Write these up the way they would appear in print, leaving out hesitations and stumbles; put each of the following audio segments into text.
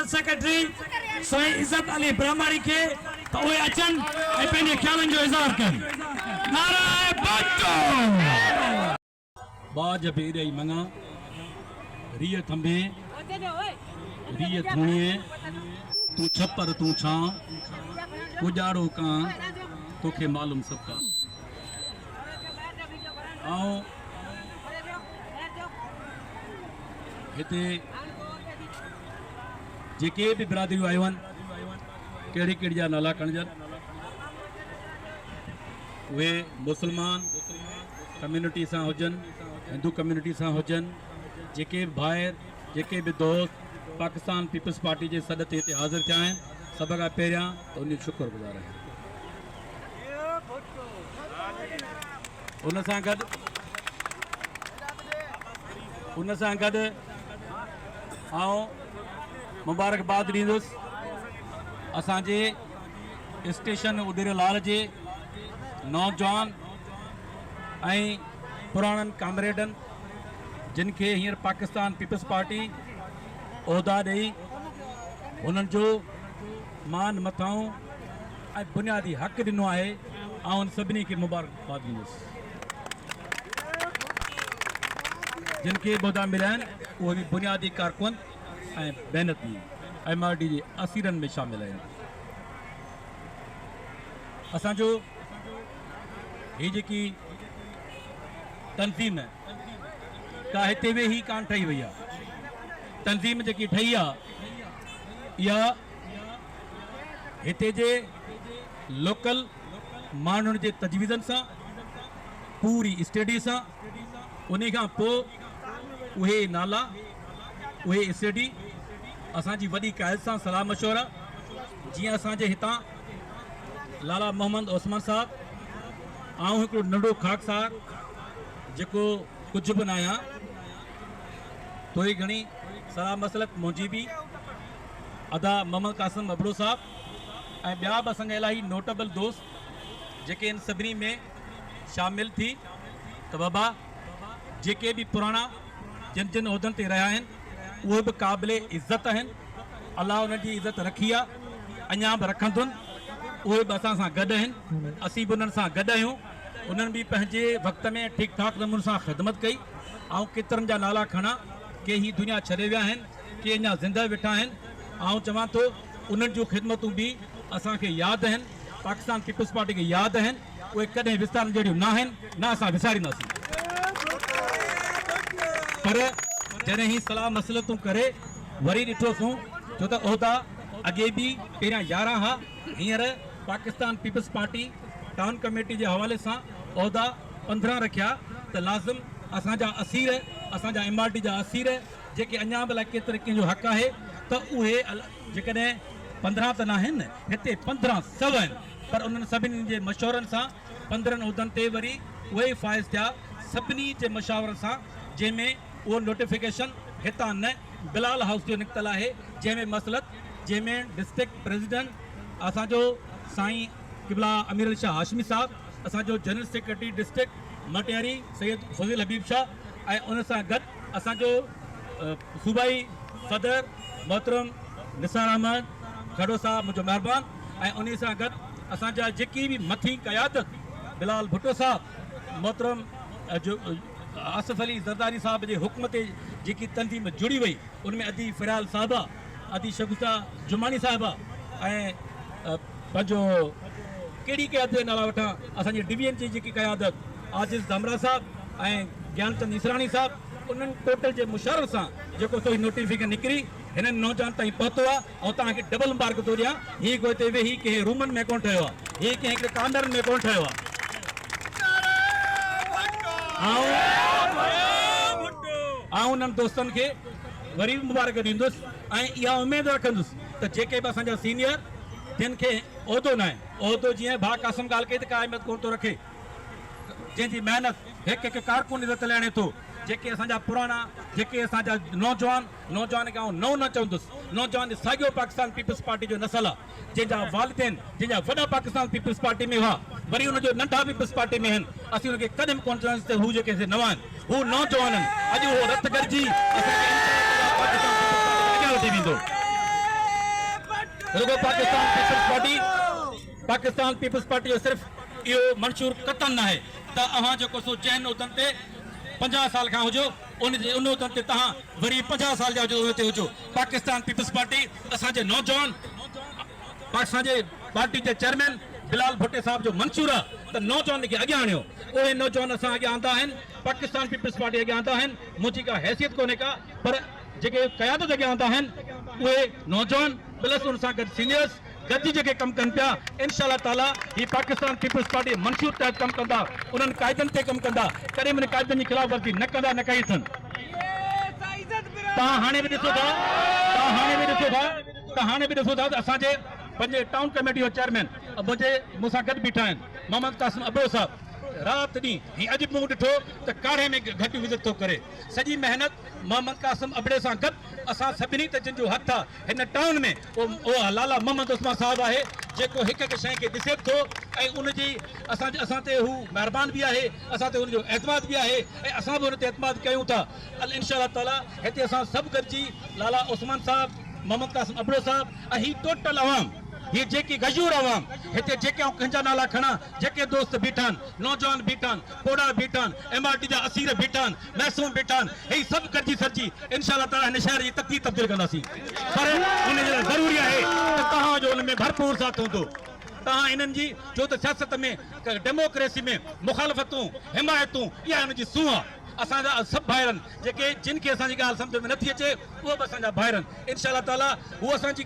General secretary سائين عزت علي برهماڻي کي ته اهي اچن ۽ پنهنجي خيالن جو اظهار ڪن. نعره ڀٽو! ٻاجهه به ايڏائي مڱان، ريء ٿنڀي، ريء ٿوڻيء، تون ڇپر تون ڇانء، اجاڙو ڪانء، توکي معلوم سڀ ڪا. آئون هتي جيڪي به برادريون آيون آهن، ڪهڙي ڪهڙي جا نالا کڻجن، اهي مسلمان ڪميونٽي سان هجن، هندو ڪميونٽي سان هجن، جيڪي به ڀائر، جيڪي به دوست پاڪستان پيپلز پارٽي جي سڏ تي هتي حاضر ٿيا آهن، سڀ کان پهريان ته ان جو شڪر گذار آهيان. ان سان گڏ ان سان گڏ آئون مبارڪباد ڏيندس اسان جي اسٽيشن اڏيري لال جي نوجوان ۽ پراڻن ڪامريڊن جن کي هينئر پاڪستان پيپلز پارٽي عهدا ڏئي هنن جو مان مٿانهون ۽ بنيادي حق ڏنو آهي، آئون سڀني کي مبارڪباد ڏيندس. جن کي به عهدا مليا آهن اهي به بنيادي ڪارڪن ۽ محنتي ايم آر ڊي جي اسيرن ۾ شامل آهن. اسان جو هي جيڪي تنظيم ڪا هتي ويهي ڪانه ٺهي وئي آهي، تنظيم جيڪي ٺهي آهي اها هتي جي لوڪل ماڻهن جي تجويزن سان پوري اسٽڊي سان انهي کان پوء اهي نالا اهي اسٽڊي اسان جي وڏي قائد سان صلاح مشورا جيئن اسان جي هتان لالا محمد عثمان صاحب آئون هڪڙو ننڍو خاڪسار جيڪو ڪجهه به ناهيان ٿوري گهڻي صلاح مسلڪ منهنجي به ادا محمد قاسم ابڙو صاحب ۽ ٻيا به اسان جا الاهي نوٽيبل دوست جيڪي ان سڀني ۾ شامل ٿي ته بابا جيڪي به پراڻا جن جن عهدن تي رهيا آهن اهي به قابل عزت آهن الله انهن جي عزت رکي آ اڃا به رکندن اهي به اسان سان گڏ آهن اسين به انهن سان گڏ آهيون انهن به پنهنجي وقت ۾ ٺيڪ ٺاڪ نموني سان خدمت ڪئي آئون ڪيترن جا نالا کڻان ڪي هي دنيا ڇڏي ويا آهن ڪي اڃا زنده ويٺا آهن، آئون چوان ٿو انهن جون خدمتون به اسان کي ياد آهن، پاڪستان پيپلز پارٽي کي ياد آهن، اهي ڪڏهن وسارڻ جهڙيون ناهن، نه اسان وسارينداسين. پر جڏهن هي صلاح مصلحتون ڪري وري ڏٺوسون ڇو ته عهدا اڳي به پهريان 11 ها، هينئر Pakistan peoples party town committee جي حوالي سان عهدا 15 رکيا ته لازم اسان جا اسير، اسان جا ايم آر ڊي جا اسير، جيڪي اڃا به الائي ڪيتري ڪنهن جو حق آهي ته اهي جيڪڏهن 15 ته ناهن هتي 15 سو آهن پر انهن سڀني جي مشورن سان 15 عهدن تي وري اهي ئي فائز ٿيا سڀني جي مشاورت سان جنهن ۾ اهو نوٽيفڪيشن هتان نه بلال هائوس جو نڪتل آهي جنهن ۾ مصلحت جنهن ۾ ڊسٽرڪٽ پريزيڊنٽ اسان جو سائين قبلا امير علي شاهه هاشمي صاحب اسان جو general secretary district Matiari Syed Fazal Habib Shah ۽ ان سان گڏ اسان جو صوبائي صدر محترم نثار احمد کهڙو صاحب منهنجو مهربان ۽ انهي سان گڏ اسان جا جيڪي به مٿين قيادت بلال ڀٽو صاحب محترم جو آصف علي زرداري صاحب جي حڪم تي جيڪي تنظيم جڙي وئي ان ۾ ادي فريال صاحبه ادي شگفته جماڻي صاحبه ۽ پنهنجو ڪهڙي قيادت جا نالا وٺان اسان جي ڊويزن جي جيڪي قيادت عاجز ڌامراهه صاحب ۽ گيانچند ايسراڻي صاحب انهن ٽوٽل جي مشاورت سان جيڪو سو هي نوٽيفڪيشن نڪري هنن نوجوان تائين پهتو آهي آئون توهان کي ڊبل مبارڪ ٿو ڏيان هي ڪو هتي ويهي ڪنهن رومن ۾ ڪونه ٺهيو آهي هي ڪنهن هڪڙي ڪارنرن ۾ ڪونه ٺهيو آهي آئون انهن دوستن کي وري به مبارڪ ڏيندس ۽ اها اميد رکندس ته جيڪي به اسان جا سينيئر جن کي عهدو ناهي عهدو جيئن ڀاء قاسم ڳالهه ڪئي ته ڪا اهميت ڪونه ٿو رکي جنهن جي محنت هڪ هڪ ڪارڪن عزت لهڻي ٿو جيڪي اسان جا پراڻا جيڪي اسان جا نوجوان نوجوان کي آئون نئون نه چوندس نوجوان ساڳيو پاڪستان پيپلز پارٽي جو نسل آ جنهن جا والدين جنهن جا وڏا پاڪستان پيپلز پارٽي ۾ هئا وري ان جو ننڍا پيپلز پارٽي ۾ آهن اسين ان کي ڪڏهن به ڪونه چونداسين ته هو جيڪي سي نوان آهن هو نوجوان آهن اڄ اهو رت گڏجي اسان کي انشاء الله تعاليٰ پاڪستان پيپلز پارٽي کي اڳيان وٺي ويندو. رڳو Pakistan Peoples Party Pakistan Peoples Party جو صرف اهو منشور قطعن ناهي ته اوهان جيڪو سو جنهن عهدن تي 50 سال کان هجو ان جي ان عهدن تي توهان وري 50 سال جا هجو ان تي هجو. پاڪستان پيپلز پارٽي اسان جي نوجوان اسان جي پارٽي جي چيئرمين بلال ڀٽي صاحب جو منشور آهي ته نوجوانن کي اڳيان آڻيو. اهي نوجوان اسان اڳيان آندا آهن، پاڪستان پيپلز پارٽي اڳيان آندا آهن، منهنجي ڪا حيثيت ڪونهي ڪا پر جيڪي قيادت اڳيان آندا آهن اهي نوجوان پلس ان سان گڏ سينيئرس گڏجي جيڪي ڪم ڪن پيا انشاء الله تعالي هي پاڪستان پيپلز پارٽي جي منشور تحت ڪم ڪندا، انهن قاعدن تي ڪم ڪندا، ڪڏهن به انهن قاعدن جي خلاف ورزي نه ڪندا نه ڪئي اٿن. توهان هاڻي به ڏسو ٿا توهان هاڻي به ڏسو ٿا ته هاڻي به ڏسو ٿا ته اسان جي پنهنجي ٽائون ڪميٽي جو چيئرمين منهنجي مون سان گڏ بيٺا آهن محمد قاسم ابڙو صاحب رات ڏينهن هي اڄ به مون ڏٺو ته ڪاڙهي ۾ گهٽ وزٽ ٿو ڪري سڄي محنت محمد قاسم ابڙي سان گڏ اسان سڀني ته جن جو هٿ آ هن ٽائون ۾ اهو لالا محمد عثمان صاحب آهي جيڪو هڪ هڪ شيء کي ڏسي به ٿو ۽ ان جي اسان اسان تي هو مهربان به آهي اسان تي ان جو اعتماد به آهي ۽ اسان به ان تي اعتماد ڪيون ٿا انشاء الله تعالي هتي اسان سڀ گڏجي لالا عثمان صاحب محمد قاسم ابڙو صاحب ۽ هي ٽوٽل عوام هي جيڪي غيور عوام هتي جيڪي آئون ڪنهن جا نالا کڻان جيڪي دوست بيٺا آهن نوجوان بيٺا آهن پوڙها بيٺا آهن ايم آر ڊي جا اسير بيٺا آهن معصوم بيٺا آهن هي سڀ گڏجي سڏجي انشاء الله تعالي هن شهر جي تقدير تبديل ڪنداسين پر ان جي لاء ضروري آهي ته توهان جو ان ۾ ڀرپور ساٿ هوندو توهان انهن جي ڇو ته سياست ۾ ڊيموڪريسي ۾ مخالفتون حمايتون اها ان جي سونهن آهي اسان جا سڀ ڀائرن جيڪي جن کي اسان جي ڳالهه سمجهه ۾ نٿي اچي اهي به اسان جا ڀائرن انشاء الله تعالي هو اسان جي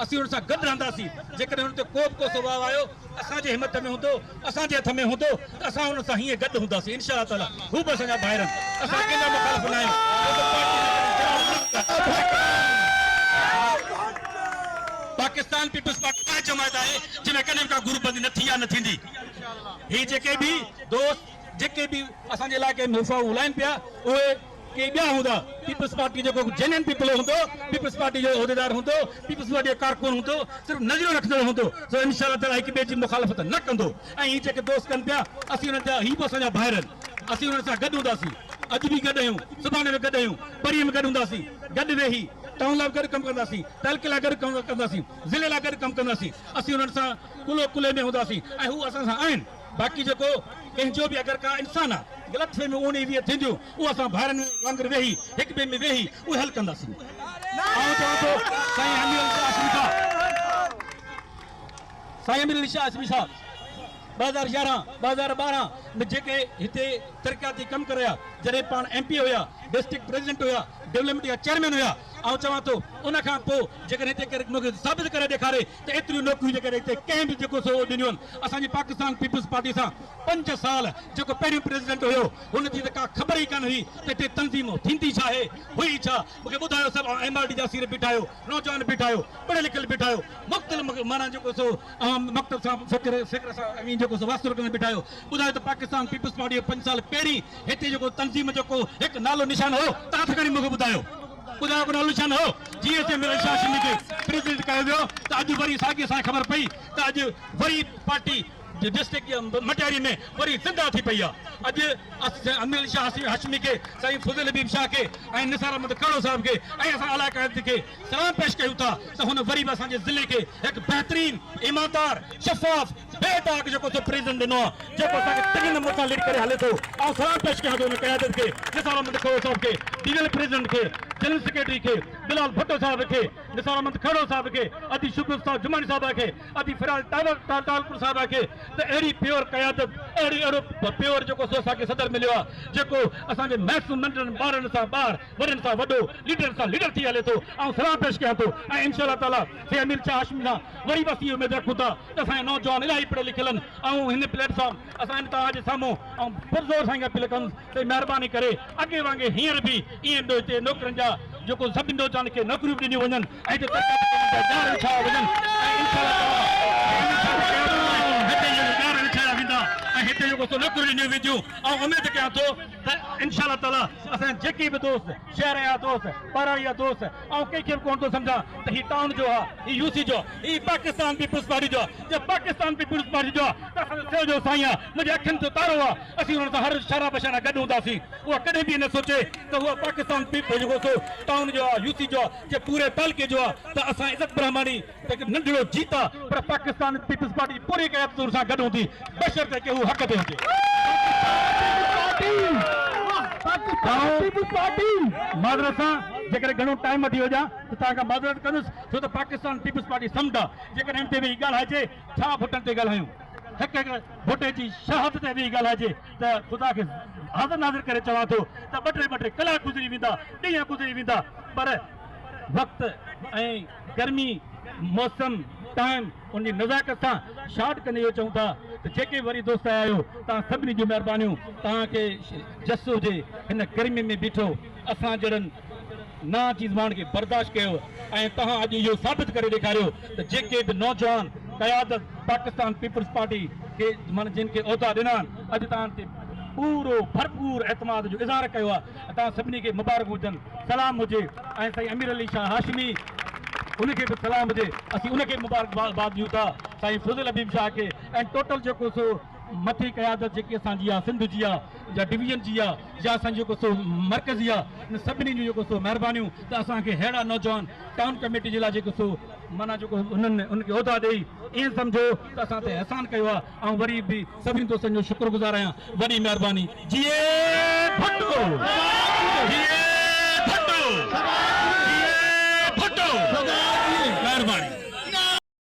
اسين انهن سان گڏ رهنداسين جيڪڏهن انهن تي ڪو به ڪوسو واء آيو اسان جي همت ۾ هوندو اسان جي هٿ ۾ هوندو ته اسان انهن سان هيئن گڏ هونداسين انشاء الله تعالي هو به اسان جا ڀائر آهن اسان ڪنهن جا مخالف نه آهيون ڇو ته پارٽي ۾ ڪڏهن خلاف نه پاڪستان پيپلز پارٽي اها جماعت آهي جنهن ۾ ڪڏهن به ڪا گروپ بندي نه ٿي آهي نه ٿيندي هي جيڪي به دوست جيڪي به اسان جي علائقي ۾ حصا هلائين پيا اهي ڪي ٻيا هوندا، پيپلز پارٽي جو ڪو جينين پيپل هوندو، پيپلز پارٽي جو عهديدار هوندو، پيپلز پارٽي جو ڪارڪن هوندو، صرف نظريو رکندڙ هوندو سو انشاء الله تعالي هڪ ٻئي جي مخالفت نه ڪندو ۽ هي جيڪي دوست ڪن پيا اسين انهن جا هي به اسان جا ڀائر آهن اسين انهن سان گڏ هونداسين اڄ به گڏ آهيون سڀاڻي به گڏ آهيون پرينء به گڏ هونداسين گڏ ويهي ٽائون لاء به گڏ ڪم ڪنداسين تعلقي لاء گڏ ڪم ڪنداسين ضلعي لاء گڏ ڪم ڪنداسين اسين انهن سان ڪلهو ڪلهي ۾ هونداسين ۽ هو اسان سان آهن. باقي جيڪو ڪنهن جو به اگر ڪا انسان آ غلط فهميون اوڻيهه ويهه ٿينديون اهو اسان ڀائرن وانگر ويهي هڪ ٻئي ۾ ويهي اهي حل ڪنداسين. آئون چوان ٿو سائين امير علي شاهه هاشمي صاحب سائين امير علي شاهه هاشمي صاحب 2011 2012 ۾ جيڪي هتي ترقياتي ڪم ڪرايا جڏهن پاڻ ايم پي اي هيا ڊسٽرڪٽ پريزيڊنٽ هيا ڊولپمينٽ جا چيئرمين هيا آئون چوان ٿو ان کان پوء جيڪڏهن هتي ڪير مونکي ثابت ڪري ڏيکاري ته ايتريون نوڪريون جيڪڏهن هتي ڪنهن به جيڪو سو ڏنيون آهن اسان جي پاڪستان پيپلز پارٽي سان 5 سال جيڪو پهريون پريزيڊنٽ هيو هن جي ته ڪا خبر ئي ڪانه هئي ته هتي تنظيم ٿيندي ڇا آهي هئي ڇا مونکي ٻڌايو سڀ اوهان ايم آر ڊي جا سير بيٺا آهيو نوجوان بيٺا آهيو پڙهيل لکيل بيٺا آهيو مختلف معنيٰ جيڪو سو اوهان مڪتب سان فڪر فڪر سان اوهين جيڪو سو واسطو رکندڙ بيٺا آهيو ٻڌايو ته پاڪستان پيپلز پارٽي جو 5 سال پهرين هتي جيڪو تنظيم جو ڪو هڪ نالو نشان هو تان کڻي مونکي ٻڌايو. ٻڌايو ڪو نالو نشان هو؟ جيئن سي مير شاهه شمي کي پريزيڊنٽ ڪيو ويو ته اڄ وري ساڳي اسان کي خبر پئي ته اڄ وري پارٽي ڊسٽرڪٽ مٽياري ۾ وري زنده ٿي پئي آ. اڄ امير شاهه هاشمي کي، سائين فضل حبيب شاهه کي ۽ نثار احمد کهڙو صاحب کي ۽ اسان اعليٰ قيادت کي سلام پيش ڪيون ٿا ته هن وري به اسان جي ضلعي کي هڪ بهترين، ايماندار، شفاف، بي داغ جيڪو سو پريزيڊنٽ ڏنو آ جيڪو اسان کي چڱي نموني سان ليڊ ڪري هلي ٿو. آئون سلام پيش ڪيان ٿو ان قيادت کي، نثار احمد کهڙو صاحب کي، ڊويل پريزيڊنٽ کي، جنرل سيڪريٽري کي، بلال ڀٽو صاحب کي، نثار احمد کهڙو صاحب کي، ادي شبر صاحب جماڻي صاحبه کي، ادي فريال ٽالپر صاحبه کي ته اهڙي پيور قيادت، اهڙي اهڙو پيور جيڪو سو اسان کي صدر مليو آ جيڪو اسان جي معصوم ننڍڙن ٻارڙن سان ٻار، وڏن سان وڏو، ليڊرن سان ليڊر ٿي هلي ٿو. آئون سلام پيش ڪيان ٿو ۽ انشاء الله تعاليٰ سي امير شاهه هاشمي سان وري به اسين اميد رکون ٿا ته اسان جا نوجوان الاهي پڙهيل لکيل آهن ۽ هن پليٽ فارم اسان هن توهان جي سامهون آئون پرزور سان اها اپيل ڪندس ته مهرباني ڪري اڳي وانگي هينئر به ائين به هتي نوڪرين جا جيڪو سڀني نوجوانن کي نوڪريون به ڏنيون وڃن ۽ هتي ترقياتي ڪمن جا ڄار وڇايا وڃن ۽ انشاء الله تعاليٰ هتي جيڪو ڄار وڇايا ويندا ۽ هتي جيڪو سو نوڪريون ڏنيون وينديون آئون اميد ڪيان ٿو ته. انشاء الله تعاليٰ اسان جا جيڪي به دوست شهر جا دوست ٻهراڙي جا دوست آئون ڪنهن کي به ڪونه ٿو سمجهان ته هي ٽائون جو آ هي يو سي جو آ هي پاڪستان پيپلز پارٽي جو آ جي پاڪستان پيپلز پارٽي جو آ ته اسان جو سيو جو سائين آ منهنجي اکين جو تارو آ اسين انهن سان هر شانه بشانه گڏ هونداسين اها ڪڏهن به نه سوچي ته هو پاڪستان پيپلز جيڪو سو ٽائون جو آ يو سي جو آ جي پوري تعلقي جو آ ته اسان عزت برهماڻي ته هڪ ننڍڙو جيت آ پر پاڪستان پيپلز پارٽي جي پوري قيادت ان سان گڏ هوندي بشرطيڪ هو حق تي هجي. آئون معذرت سان جيڪڏهن گهڻو ٽائيم وٺي وڃان ته توهان کان معذرت ڪندس ڇو ته پاڪستان پيپلز پارٽي سمنڊ آ جيڪڏهن ان تي ويهي ڳالهائجي ڇا ڀٽن تي ڳالهايون هڪ هڪ ڀٽي جي شهادت تي ويهي ڳالهائجي ته خدا کي حاضر ناظر ڪري چوان ٿو ته ٻه ٽي ٻه ٽي ڪلاڪ گذري ويندا ڏينهن گذري ويندا پر وقت ۽ گرمي موسم ٽائيم ان جي نزاڪت سان شارٽ ڪندي اهو چئون ٿا ته جيڪي به وري دوست آيا آهيو توهان سڀني جون مهربانيون توهان کي جس هجي هن گرمي ۾ بيٺو اسان جهڙن نا چيز ماڻهن کي برداشت ڪيو ۽ توهان اڄ اهو ثابت ڪري ڏيکاريو ته جيڪي به نوجوان قيادت پاڪستان پيپلز پارٽي کي معنيٰ جن کي عهدا ڏنا آهن اڄ توهان تي پورو ڀرپور اعتماد جو اظهار ڪيو آهي توهان سڀني کي مبارڪون هجن سلام هجي ۽ سائين امير علي شاهه هاشمي ان کي به سلام هجي اسين ان کي مبارڪ باد ڏيون ٿا سائين فضل حبيب شاهه کي ۽ ٽوٽل جيڪو سو مٿي قيادت جيڪي اسان جي آ سنڌ جي آ يا ڊويزن جي آ يا اسان جيڪو سو مرڪزي آ ان سڀني جون جيڪو سو مهربانيون ته اسان کي ههڙا نوجوان ٽائون ڪميٽي جي لاء جيڪو سو معنيٰ جيڪو انهن ان کي عهدا ڏئي ائين سمجهو ته اسان تي احسان ڪيو آ آئون وري به سڀني دوستن جو شڪر گذار آهيان وڏي مهرباني جيئي ڀٽو.